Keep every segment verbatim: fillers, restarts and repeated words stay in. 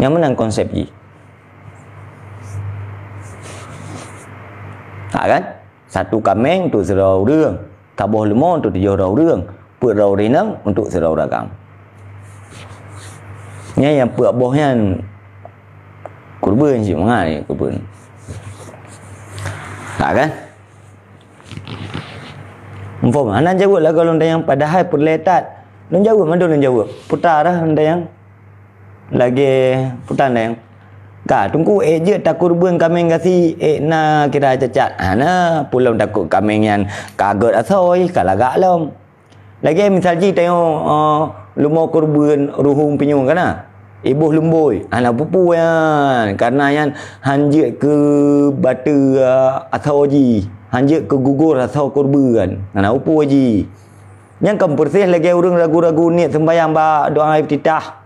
Nyang meunan konsep jih. Tak kan? Satu kaméng untuk sidroe ureuëng, saboh leumô untuk tujoh droe ureuëng, peuet droe ureuëng inong untuk sidroe ureuëng agam. Nyan nyang peuet boh nyan kurban cit mangat kurban. Tak kan? Muphom, hana jaweueb lagoe lôn tanyong padahai peureulée that. Lôn jaweueb, mandum lôn jaweueb. Puta dah lôn tanyong. Lagée puta lôn tanyong. Ka, Teungku, ék jeuet takurban kaméng gasien, ék na kira cacat. Hana, peue lom takot kaméng nyan ka gét asoe, ka lagak lom. Lagée misal jih tanyoe, eh, leumo kurban ruhueng pinyueng kana. Iboh lumbôi, hana peue-peue nyan. Karena nyan han jeuet keu bateue, eh, asoe jih. Han jeuet keu gugur asoe kurban. Hana peue-peue jih. Nyan kan peureséh lagée ureuëng ragu-ragu niet seumbahyang bak doa iftitah.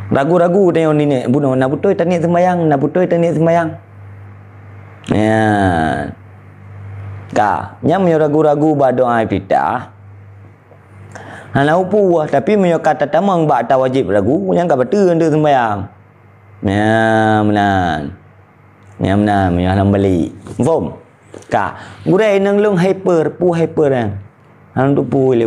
Ragu-ragu tanyoe niet bunoe, na beutôi taniet seumbahyang, na beutôi taniet seumbahyang. Nyan. Ka, nyan meunyoe ragu-ragu bak doa iftitah, hana peue-peue, tapi meunyoe ka tatamong bak ata wajéb ragu, nyan ka bateue untuk seumbahyang. Nyan meunan. Nyan meunan, meunyoe hana balek. Muphom? Ka. Gurée inong lôn hyper, peue hyper nyan? Hana teupeue lé,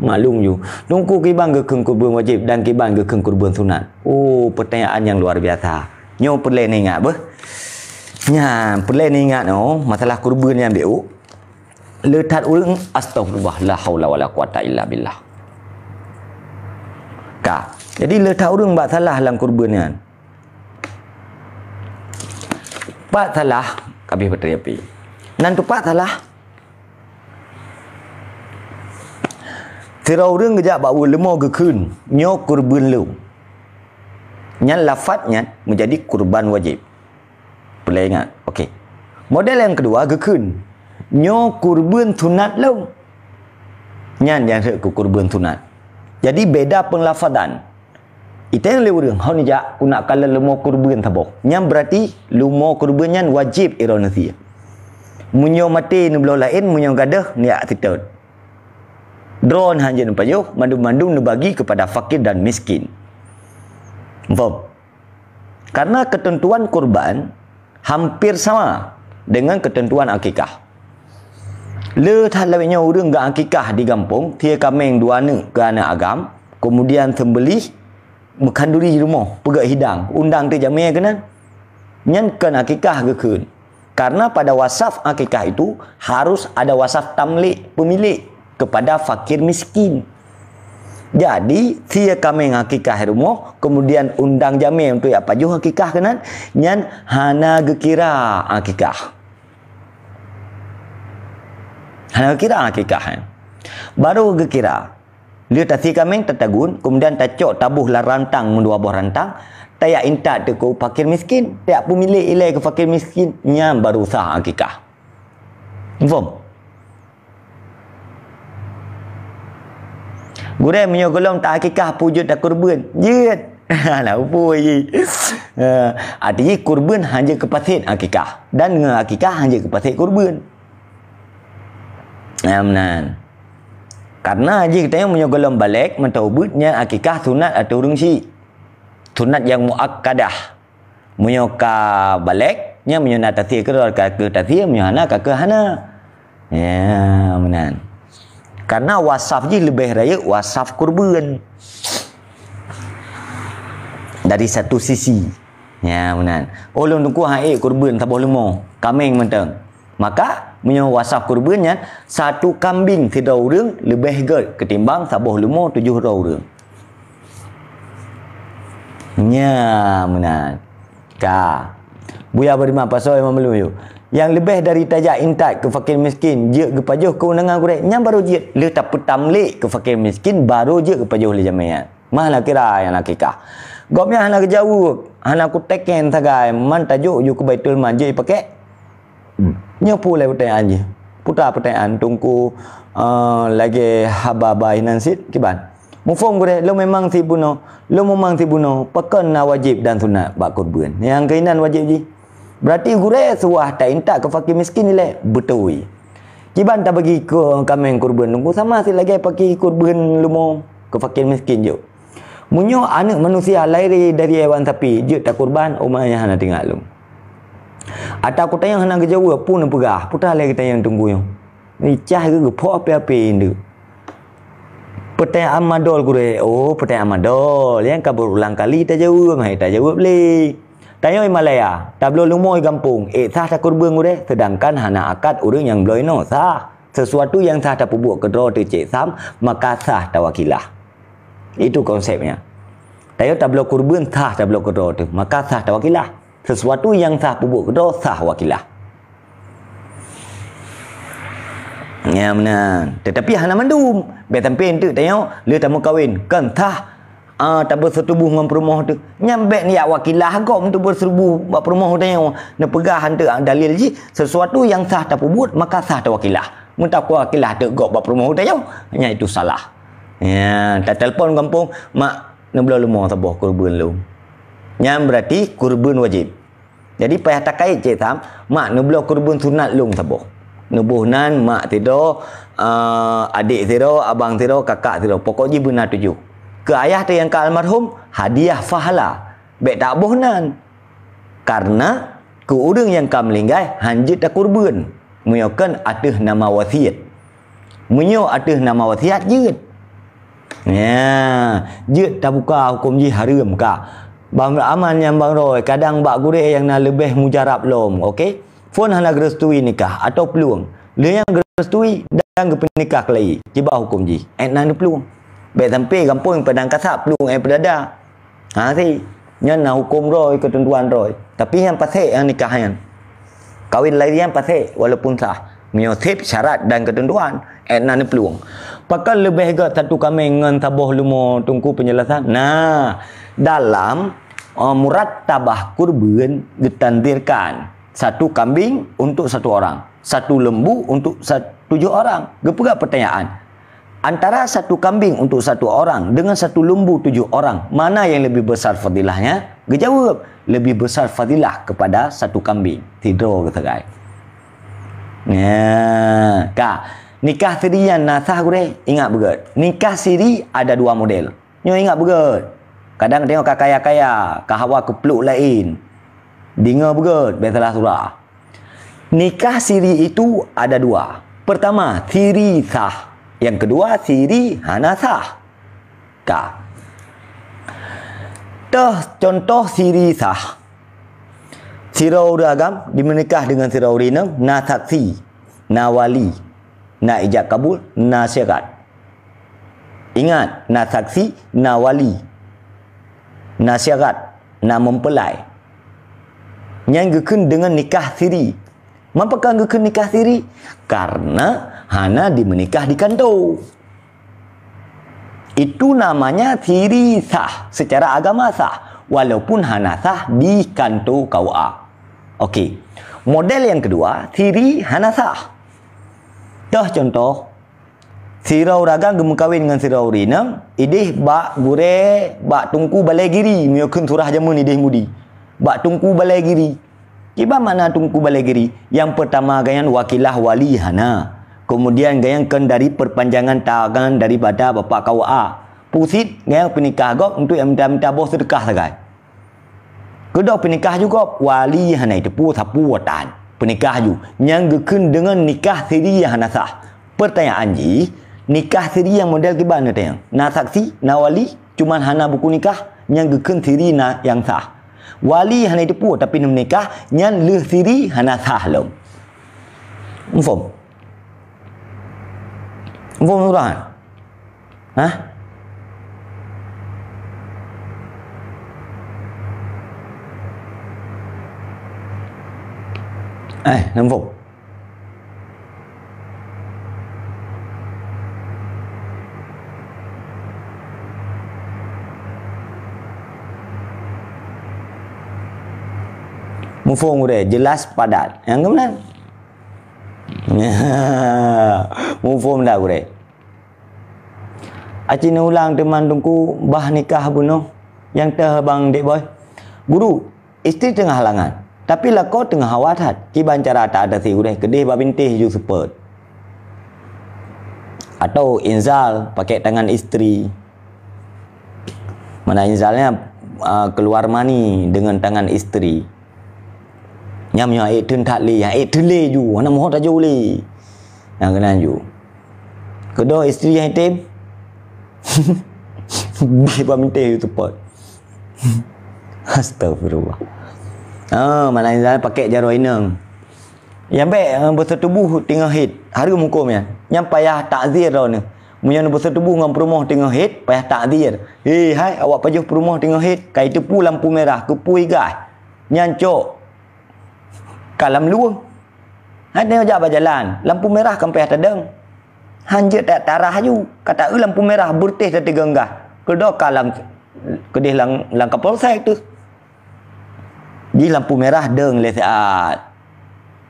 maklum ju. Teungku kiban geukheun kurban wajéb dan kiban geukheun kurban sunat. Oh, pertanyaan yang luar biasa. Nyoe peureulée neuingat beuh. Nyan, peureulée neuingat nyoe, masalah kurban nyan biôh. Le that ureuëng, astagfirullah, la haula wala quwata illa billah. Ka. Jadi le that ureuëng bak salah lam kurban nyan. Pat salah, ka abéh batri api. Nan teupat salah. Sidroe ureuëng geujak bak ureuëng leumo geukheun, "Nyoe kurban lôn." Nyan lafaz nyan meujadi kurban wajéb. Peureulée ingat. Okey. Model nyang keudua geukheun, "Nyoe kurban sunat lôn." Nyan nyang seuôt keu kurban sunat. Jadi beda peunlafazan. Itém lé ureuëng, "Hon jak, ku nak kalon leumo kurban saboh." Nyan beurati leumo kurban nyan wajéb iroe neusie. Meunyoe maté neubloe laén, meunyoe gadôh neujak sitot. Droe hana jeuet neupajoh, mandum-mandum neubagi keupada fakir dan miskin. Muphom? Karena keuteuntuan kurban hampir sama dengan keuteuntuan akikah. Le that lawét nyoe ureuëng geuakikah di gampông, sie kaméng dua neuk keu aneuëk agam, keumudian seumbeuléh, meukhanduri rumoh, peugét hidang, undang teuk jamé keunan. Nyan kon akikah geukheun. Karena pada wasaf akikah itu harus ada wasaf tamlik, pemilik, kepada fakir miskin. Jadi, sie kaméng akikah rumoh, keumudian undang jamé untuk jak pajoh akikah keunan, nyan hana geukira akikah. Hana geukira akikah, eh. Baru geukira. Lheueh tasie kaméng tatagun, keumudian tacok taboh lam rantang meudua boh rantang, tajak intat teuk keu fakir miskin, tajak peumilék ilée keu fakir miskin, nyan baru sah akikah. Muphom? Gurée, meunyoe gohlom ta akikah peue jeuet takurban? Jeuet. Hana peue jih. Eh, arti jih kurban hana jeuet keu paset akikah. Dan ngon akikah hana jeuet keu paset kurban. Nyan meunan. Karena jih geutanyoe meunyoe gohlom balek, mantong ubit nyan akikah sunat ateueh ureuëng syik. Sunat nyang muakkadah. Meunyoe ka balek, nyan meunyoe na tasie keudroe ka keuh tasie, meunyoe hana ka keuh hana. Ya, meunan. Karena wasaf jih leubeh rayeuk wasaf kurban. Dari satu sisi. Ya, meunan. Oh, lôn teungku han ék kurban saboh leumo, kaméng mantong. Maka, meunyoe wasaf kurban nyan, satu kambing sidroe ureuëng leubeh gét ketimbang saboh leumo tujoh droe ureuëng. Nya meunan. Ka. Buya beurimang pasoe Imam Malum yue. Nyang leubeh dari tajak intat keu fakir miskin, jeuet geupajoh keu undangan gurée, nyan barô jeuet lheueh tapeutamlék keu fakir miskin, barô jeuet geupajoh lé jamé nyan. Mah na kira nyang akikah. Gobnyan hana geujaweueb, hana kuteken sagai, man tajok ju keu Baitul Mal jeuet jipakée. Nyoe peue lé peutanyaan jih? Peue ta peutanyaan teungku, eh, lagée haba-haba inan cit kiban? Muphom gurée, lôn memang sibunoe, lôn memang sibunoe, pakon na wajéb dan sunat bak kurban. Nyang keuinan wajéb jih. Berarti gurée suah ta intat keu fakir miskin ilée? Beutôi. Kiban tabagi keu kaméng kurban teungku sama cit lagée bagi kurban leumo keu fakir miskin jok. Meunyoe aneuëk manusia lahé dari haiwan sapi, jeuet takurban, umat nyan hana teuingat lom. Ata kutanyong hana geujaweueb, peue neupeugah, peue lé geutanyong teungku nyoe. Icah geuh geupok api-api indeuek. Peutanyaan madol gurée, oh, peutanyaan madol, nyang ka beurulang kali tajaweueb, hai tajaweueb lé. Tanyoe Himalaya, tabloe leumo i gampông, ék sah takurban gurée, seudangkan hana akad ureuëng nyang bloe inoe sah. Sesuatu nyang sah tapeubuet keudroe teuh cék tham, maka sah tawakilah. Itu konsepnya. Tanyoe tabloe kurban sah tabloe keudroe teuh, maka sah tawakilah. Sesuatu nyang sah peubuet keudroe sah wakilah. Ya meunan. Tetapi hana mandum. Bék sampai enteuk tanyoe le tameukawen, kan sah, ah, tabeuseutubuh ngon peurumoh teuh. Nyan bék niyak wakilah gob untuk beuseutubuh bak peurumoh tanyoe. Neupeugah enteuk dalil jih, sesuatu nyang sah tapeubuet, maka sah tawakilah. Meutawakilah teuk gob bak peurumoh tanyoe, nyan itu salah. Ya, tatelpon gampông, "Mak, neubloe leumo saboh kurban lôn." Nyan berarti kurban wajib. Jadi payah takait cék tham, "Mak, neubloe kurban sunat lôn saboh." Neuboh nan mak sidroe, eh, adék sidroe, abang sidroe, kakak sidroe. Pokok jih beuna tujoh. Keu ayah teuh nyang ka almarhum, hadiah pahala. Bék taboh nan. Karena keu ureuëng nyang ka meuninggai han jeuet takurban. Meunyoe kon ateueh nama wasiet. Meunyoe ateueh nama wasiat jeuet. Ya, jeuet tabuka huköm jih hareuem ka. Bang aman nyang bang roe, kadang bak gurée nyang na leubeh mujarab lom, oke? Phon hana geurestui nikah atau plueng. Lheueh nyang geurestui dan geupeunikah keulayi, kiban huköm jih. Ék na neuplueng. Bék sampai gampông padang kasak plueng ék peudada. Ha si, nyan na huköm droe, keuteuntuan droe. Tapi nyang pasék nyang nikah nyan. Kawin lari nyan pasék walaupun sah. Meunyoe sép syarat dan keuteuntuan, ék na neuplueng. Pakon leubeh gét satu kaméng ngon saboh leumo teungku penjelasan? Nah, dalam, eh, murattabah kurban geutanzirkan satu kambing untuk satu orang, satu lembu untuk sa-, tujuh orang. Geupeugah pertanyaan, antara satu kambing untuk satu orang dengan satu lembu tujuh orang, mana yang lebih besar fadilahnya? Geujaweueb, lebih besar fadilah kepada satu kambing. Sidroe geusagai. Nya, ka. Nikah siri nyan na sah gurée? Ingat beugét. Nikah siri ada dua model. Nyoe ingat beugét. Kadang tengok ka kaya-kaya, ka hawa keupluk laén. Deungoe beugét, bék salah sura. Nikah siri itu ada dua. Pertama, siri sah. Yang kedua, siri hana sah. Ka. Toh contoh siri sah. Sidroe ureuëng agam dimeunikah dengan sidroe ureuëng inong, na saksi, na wali, na ijab kabul, na syarat. Ingat, na saksi, na wali, na syarat, na meupeulai. Nyan geukheun deungon nikah siri. Mapa ka geukheun nikah siri? Karena hana dimeunikah di kanto. Itu namanya siri sah, secara agama sah, walaupun hana sah di kanto K U A. Oke. Model yang kedua, siri hana sah. Toh contoh, sidroe ureuëng agam geumeukawen ngon sidroe ureuëng inong, ideh bak gurée, bak teungku balai giri, meunyoe kheun surah jameun ideh mudi. Bak teungku balai giri. Kiban makna teungku balai giri? Yang pertama, gobnyan wakilah wali hana. Kemudian, gobnyan kon dari perpanjangan tangan daripada bapak K U A. Pusit, gobnyan peunikah gob untuk nyang minta-minta boh seudeukah sagai. Keudok peunikah ju gob, wali hana jiteupeue sapeue tan. Peunikah ju. Nyan geukheun deungon nikah siri nyang hana sah. Pertanyaan jih, nikah siri nyang model kiban neutanyong? Na saksi, na wali, cuman hana buku nikah, nyan geukheun siri na nyang sah. Wali hana jiteupeue tapi neumeunikah, nyan lheueh siri hana sah lom. Muphom? Muphom surah? Hah? Eh, nampak? Muphom gurée, jelas padat. Nyang keunan? Muphom dak gurée? Aci neulang teuma teungku bah nikah bunoe nyang teuh bang dek boy. Guru, istri teungoh halangan, tapi lakoe teungoh hawa that. Kiban cara ta atasi gurée, keudeh bak bintéh ju seupôt. Atau inzal pakai tangan istri. Mana misalnya, ah, keluar mani dengan tangan istri. Nyam nyoe ék teun that lé, nyang ék teun lé ju, hana moh tajo lé. Nyang keunan ju. Keudroe istri nyang item. Bih bak minteh teupot. Astagfirullah. Ah, mana misalnya pakai jaroe inong. Nyang bèk, eh, beuseutuboh teungoh hét, hareuem hukôm nyan. Nyan payah takzir droeneuh. Meunyoe beuseutuboh ngon peurumoh teungoh hét, payah takzir. "Hei, hai, awak pajoh peurumoh teungoh hét, ka iteupeue lampu merah, keupeue igas. Nyan cok ka lam luweueng." Hai, teungoh jak bak jalan, lampu merah kan payah tadong. Han jeuet ta-, tarah aju. Ka taeu lampu merah, beureutéh tateugon gas. Keudroe ka lam, keudeh lam, lam kapolsek teuh. Di lampu merah dong lé siat.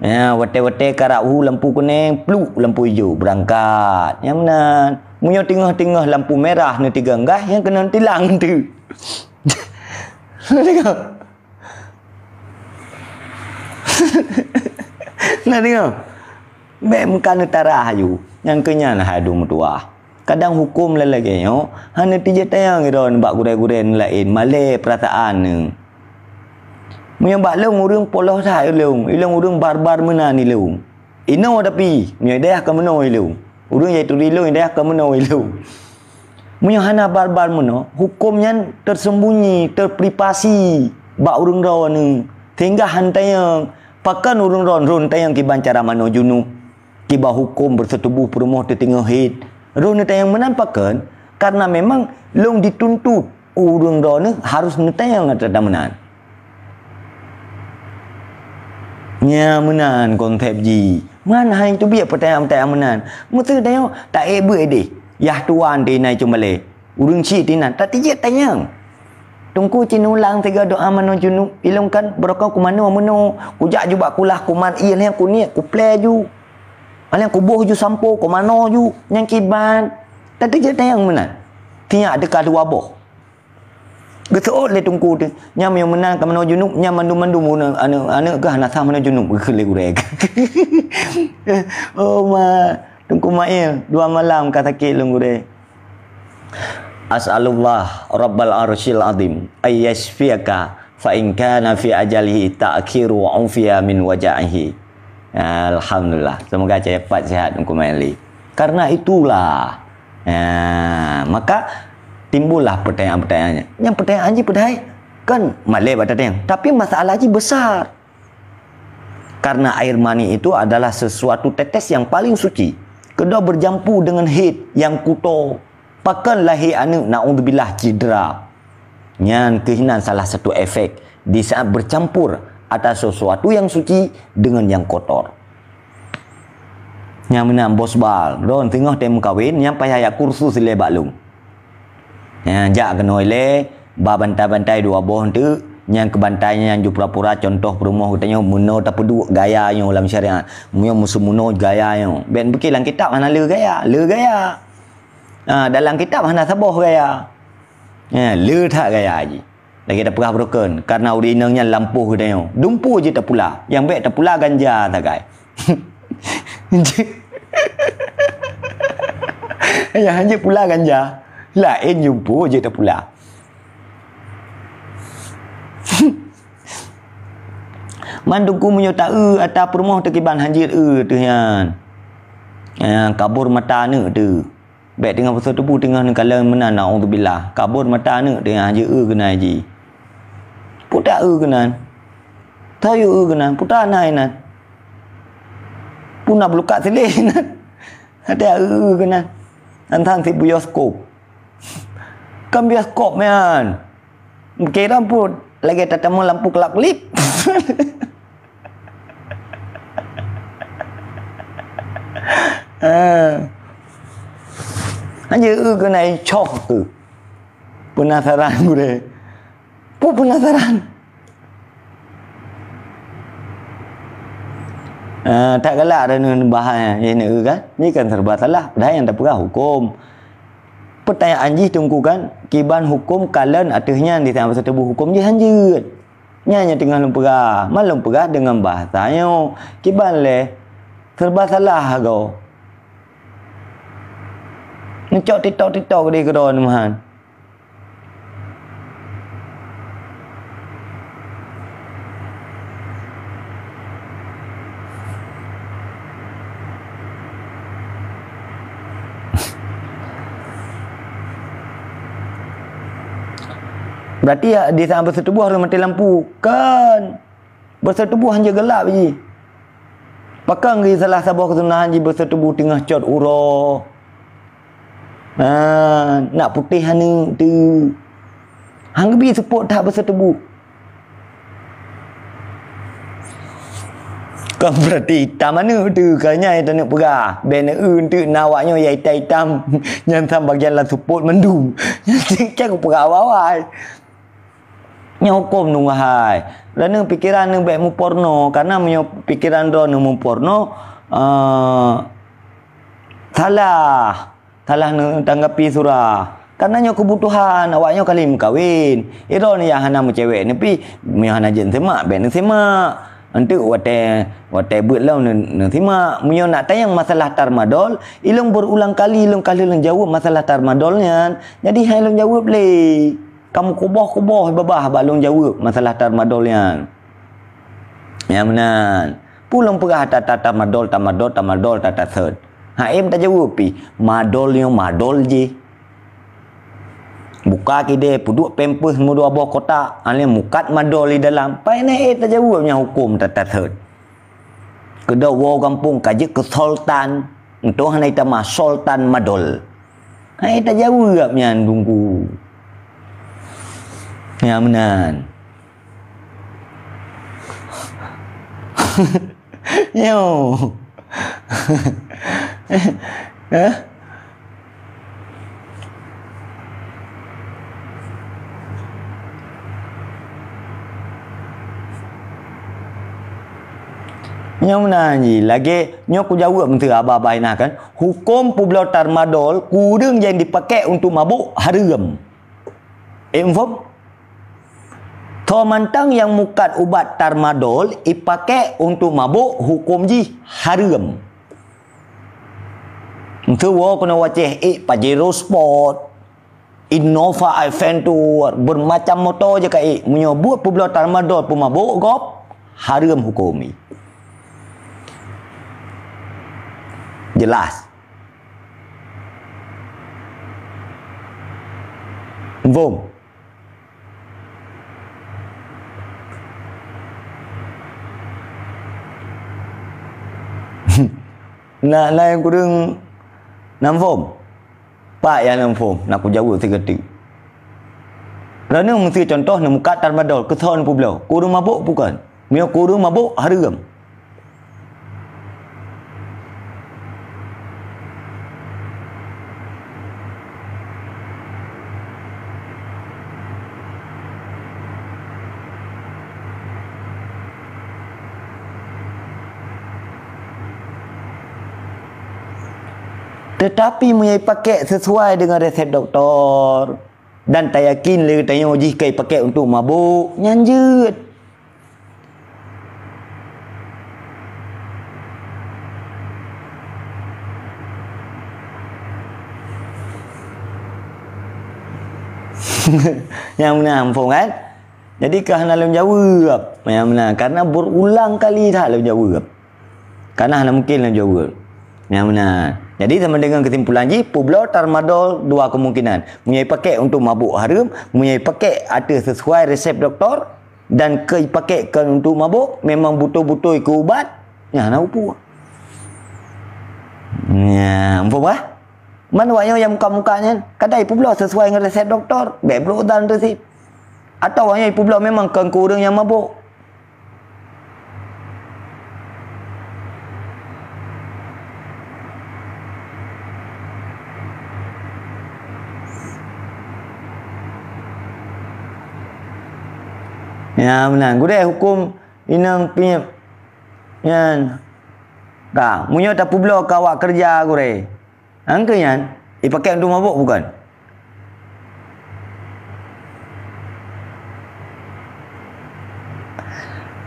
Ya, watèe-watèe karap hu lampu kunèng, pluk lampu ijo, beurangkat. Nyang meunan. Meunyoe teungoh-teungoh lampu merah neuteugon gas, nyang keunan tilang teuh. Na deungoe? Bèk meuka neutarah aju. Nyang keu nyan hai dum meutuwah. Kadang hukôm lagèe nyoe hana tijeuet tanyong droeneuh bak gurèe-gurèe laén, malèe peurasaan neuh. Meunyoe bak lôn ureueng polos that ilôn, ilôn ureueng barbar meunan ilôn. Inoe tapi, meunyoe dayah ka meunoe ilôn. Ureueng nyang turi ilôn, dayah ka meunoe ilôn. Meunyoe hana barbar meunoe, hukôm nyan teuseumbunyi, teuprivasi bak ureueng droeneuh, sehingga han tanyong. Pakon ureueng droeneuh tanyong kiban cara manoe junub? Kiban hukôm beuseutuboh peurumoh teuteungoh hét. Droeneuh tanyong meunan pakon? Karena memang lôn dituntut ureueng droeneuh harôh neutanyong atra meunan. Nya meunan konsep jih. Man hai teubiet peutanyong-peutanyong meunan. Meuseuti tanyoe taék beuet deh. Yah tuan teuh inan cumbalé. Ureueng chik teuh inan tatijeuet tanyong. Teungku cit neulang sigoe doa manoe junub, ilôn kan beurokon kumanoe meunoe, kujak ju bak kulah kuman ié lheueh kuniet kuplè ju. Alheueh kuboh ju sampo kumanoe ju, nyang kiban. Tatijeuet tanyong meunan. Tiyak teuka dua boh. Geuseuôt lé teungku teuh, nyan meunyoe meunan ka manoe junub, nyan mandum-mandum aneuk-aneuk geuh hana sah manoe junub, geukheun lé gurèe. Oh ma, Teungku Mail, dua malam ka sakét lôn gurèe. As'alullah Rabbal Arsyil Azim ay yasyfiyaka fa in kana fi ajalihi ta'khiru ufiya min waja'ihi. Alhamdulillah. Semoga cepat sehat Teungku Mail. Karena itulah, ya, maka timbullah pertanyaan-pertanyaan. Nyang pertanyaan jih padahai kan malèe bak tatanyong, tapi masalah jih besar. Karena air mani itu adalah sesuatu tetes yang paling suci. Keudroe berjampu dengan haid yang kuto. Pakon lahé aneuk, naudzubillah, cedera. Nyan keuh nan salah satu efek di saat bercampur antara sesuatu yang suci dengan yang kotor. Nyang meunan bos bal, droen teungoh tém meukawen, nyang payah jak kursus ilèe bak lôn. Nyang jak keunoe ilèe, ba bantai-bantai dua boh teuk, nyang keu bantai nyan ju pura-pura contoh peurumoh geutanyoe meunoe tapeuduek gaya nyoe lam syariat. Meunyoe meuseumeunyoe gaya nyoe. Bèk neupike lam kitab hana le gaya, le gaya. Ha, dalam kitab hana saboh gaya. Ha, le that gaya jih. Lagèe tapeugah beurukon, karena ureueng inong nyan lampôh geutanyoe. Dumpeue jeuet tapula, nyang bèk tapula ganja sagai. Nyang hanjeuet pula ganja, laén dumpeue jeuet tapula. Mandum ku meunyoe taeu ata peurumoh teuh kiban hanjeuet eu teuh nyan. Nyan kabur mata aneuk teuh. Bèk teungoh peusoe tuboh teungoh neukalon meunan, naudzubillah. Kabur mata aneuk teungoh hanjeuet eu keunan jih. Peue ta eu keunan? Tayue eu keunan, peue ta na inan? Peue na beulukat sileh inan? Adak eu keunan. Antang sit bioskop. Kan bioskop nyan. Kira pun lagèe tatamong lampu kelap-kelip. Ah. Hanya eu keunan icoh tu. Penasaran gurèe. Peue penasaran? Ah, that galak dah neubahas, eh, neu kan? Ni kan serba salah. Padahai nyang tapeugah huköm. Peutanyaan jih teungku kan, kiban huköm kalon ateueh nyan di saboh seutuboh huköm jih hanjeuet. Nyan nyang teungoh lôn peugah. Man lôn peugah deungon bahasa nyoe. Kiban lé serba salah agoe. Neucok TikTok-TikTok deh keudroe nyoe meuhan. Berarti ya, di saat beuseutuboh harôh maté lampu. Kan. Beuseutuboh hana gelap jih. Pakon geuh salah saboh keusunahan jih beuseutuboh teungoh cot uroe. Ha, nak putéh aneuk teuh. Hana geubi seupôt that beuseutuboh. Kon berarti itam aneuk teuh, ka nyan taneuk peugah. Bèk neueu teuk na awak nyoe ya itam-itam. Nyan sam bagian lam seupôt mandum. Nyan cit cang peugah awai-awai. Nyoe huköm nyoe hai. Droeneuh pikeran neuh bèk meuporno, karena meunyoe pikeran droeneuh meuporno, eh, salah. Salah neutanggapi surah. Karena nyoe keubutuhan, awak nyoe ka lheueh meukawen. Droeneuh nyang hana meucewek neuh pih, meunyoe hana jeuet neusemak, bèk neusemak. Enteuk watèe, watèe beuet lom neu-, neusemak. Meunyoe nak tanyong masalah tramadol, ilôn berulang kali ilôn ka lheueh lôn jaweueb masalah tramadol nyan. Jadi hai lôn jaweueb lé. Ka meukuboh-kuboh babah bak lôn jaweueb masalah tramadol nyan. Nyang meunan. Peue lôn peugah that-that tramadol, tramadol, tramadol, that-that sot. Hana tajaweueb pih, madol nyoe madol jih. Buka keudè, peuduek pampers meudua boh kotak, alèh mukat madol di dalam. Paih na ék tajaweueb nyang huköm that-that sot. Keudroe woe gampông ka jeuet keu sultan, meutoh hana itamah sultan madol. Hai tajaweueb nyan Teungku. Nyang meunan. Nyoe. Hah? Nyang meunan jih, lagèe nyoe kujaweueb meuseu haba-haba inah kan. Huköm peubloe tramadol, kureueng nyang dipakék untuk mabök hareuem. Eh, muphom? Tho mantong nyang mukat ubat tramadol ipakék untuk mabök, huköm jih hareuem. Enteuk woe keunoe u Aceh ék Pajero Sport, Innova Adventure, beumacam moto jih ka ék. Meunyoe buet peubloe tramadol peumabök gob, hareuem huköm jih. Jelas. Muphom? Na, na nyang kureueng na muphom? Pat nyang na muphom, na kujaweueb sigoe teuk. Droeneuh meuseu cuntoh neumukat tramadol, keu soe neupeubloe, keu ureueng mabök bukon? Meunyoe keu ureueng mabök, hareuem. Teutapi meunyoe ipakék sisuai deungon resep dokto, dan tayakin lé geutanyoe jih ka ipakék untuk mabök, nyan jeuet. Nyang meunan, muphom kan? Jadi, ka hana lôn jaweueb. Nyang meunan, karena berulang kali that lôn jaweueb. Karena hana mungkin lôn jaweueb. Nyang meunan. Jadi, sama dengan kesimpulan jih, peubloe tramadol dua kemungkinan. Meunyoe ipakék untuk mabök hareuem, meunyoe ipakék ateueh sesuai resep doktor, dan keu ipakék kon untuk mabök, memang beutôi-beutôi keu ubat, nyan hana peue. Nyan, muphom kah? Man awak nyoe nyang muka-muka nyan, kadang ipeubloe sesuai ngon resep doktor, bèk brôk zan teuh cit. Atawa awak nyoe ipeubloe memang kon keu ureueng nyang mabök. Nyan meunan, gurèe huköm inong peuet nyan. Ka, meunyoe tapeubloe keu awak keureuja gurèe, nyang keu nyan, ipakék untuk mabök bukon?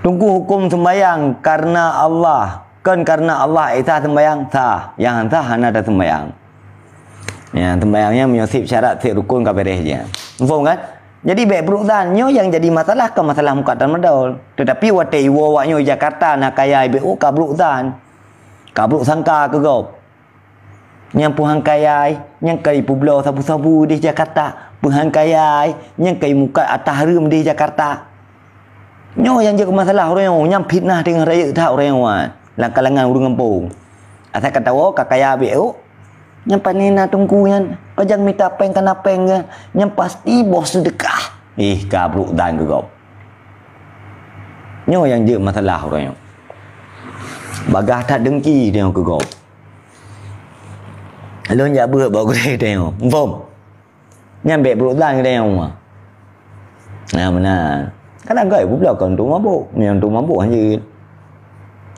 Teungku, huköm seumbahyang kareuna Allah, kon kareuna Allah Isa seumbahyang sah, nyang sah hana taseumbahyang. Ya, seumbahyang nyan meunyoe sép syarat, sép rukon ka beres jih. Muphom kan? Jadi bèk brôk zan, nyoe nyang jadi masalah kon masalah mukat tramadol. Teutapi watèe iwoe awak nyoe Jakarta na kayai bèk ka brôk zan. Ka brôk sangka keu gob. Nyang puhang kayai, nyang ka ipeubloe sabu-sabu di Jakarta, Peuhan kaya, nyang kai mukat atah reuem di Jakarta. Nyoe nyang jeuet masalah ureuëng nyoe, nyang fitnah teungoh rayeuk that ureuëng nyoe, lam kalangan ureuëng gampông. Asai ka tawoe ka kaya beu. Nyang pané na teungku nyan, pajan mita péng kana péng nyan, nyang pasti boh seudeukah. Ih, ka brok dan keu gob. Nyoe nyang jeuet masalah ureuëng nyoe. Bagaih that dengki tanyoe keu gob. Lôn jak beuet bak gurée tanyoe. Muphom? Nyan bék brok dan keu tanyoe. Nah, meunan. Kadang gob peubloe kon tu mabuk. Nyang tu mabuk hanjeuet.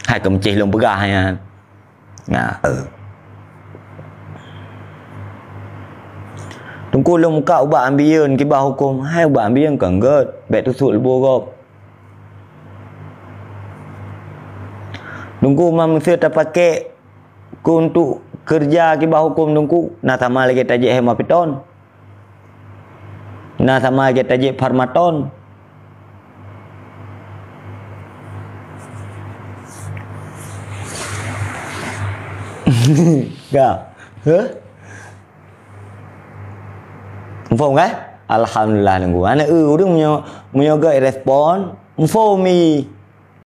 Hai keumencih lôn peugah nyan. Nah, eh. Teungku lôn muka ubak ambiyeuen kiban huköm. Hai ubak ambiyeuen kon gét. Bék teusut leubô gob. Teungku ma meuseu tapakék keu untuk keureuja kiban huköm teungku, na sama lagée tajép hema piton. Na sama lagée tajép farmaton. Ka. Heh? Muphom kan? Alhamdulillah teungku. Aneuk eu ureuëng meunyoe, meunyoe gét respon, muphom i.